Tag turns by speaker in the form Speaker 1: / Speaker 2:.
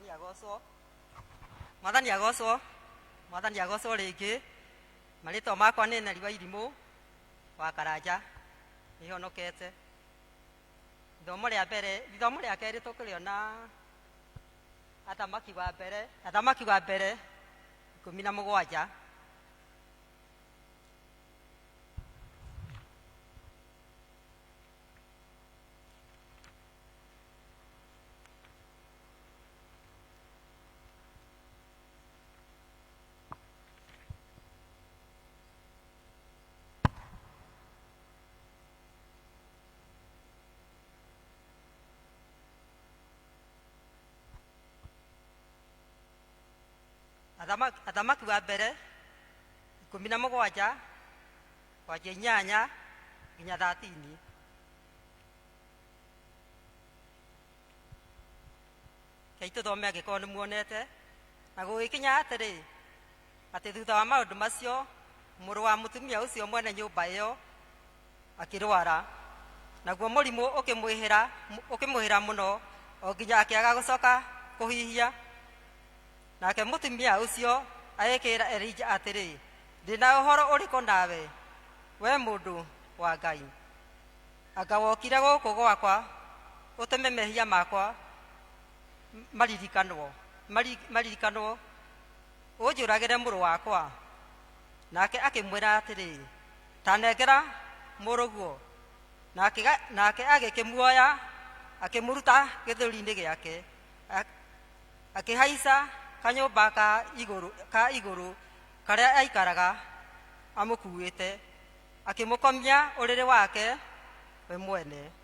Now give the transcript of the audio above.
Speaker 1: Mwathani agocwo. Mwathani agocwo. Mwathani agocwo rĩngĩ. Marĩtwa makwa nĩ Neri wa Irimũ wa Karanja. Nĩhonokete. Ithomo rĩa mbere, ithomo rĩa kerĩ tũkũrĩona Athamaki wa mbere, Athamaki wa mbere 17. Athamaki wa mbere 17 kwanjia 8 nginya 13. Rekei tũthome angĩkorwo nĩ muonete. Na gũgĩkinya atĩrĩ, atĩ thutha wa maũndũ macio, mũrũ wa mũtumia ũcio mwene nyũmba ĩyo akĩrwara, naguo mũrimũ ũkĩmwĩhĩra, ũkĩmwĩhĩra mũno o nginya akĩaga gũcoka kũhihia. Nake mũtumia ũcio agĩkĩĩra Elija atĩrĩ, Ndĩ na ũhoro ũrĩkũ nawe, wee mũndũ wa Ngai? Anga wokire gũkũ gwakwa ũtũme mehia makwa maririkanwo, maririkanwo, ũnjũragĩre mũrũ wakwa? Nake akĩmwĩra atĩrĩ, Ta nengera mũrũguo. Nake, nake agĩkĩmuoya akĩmũruta gĩthũri-inĩ gĩake, akĩhaica kanyũmba ka igũrũ, ka igũrũ karĩa aikaraga amũkuĩte, akĩmũkomia ũrĩrĩ wake we mwene.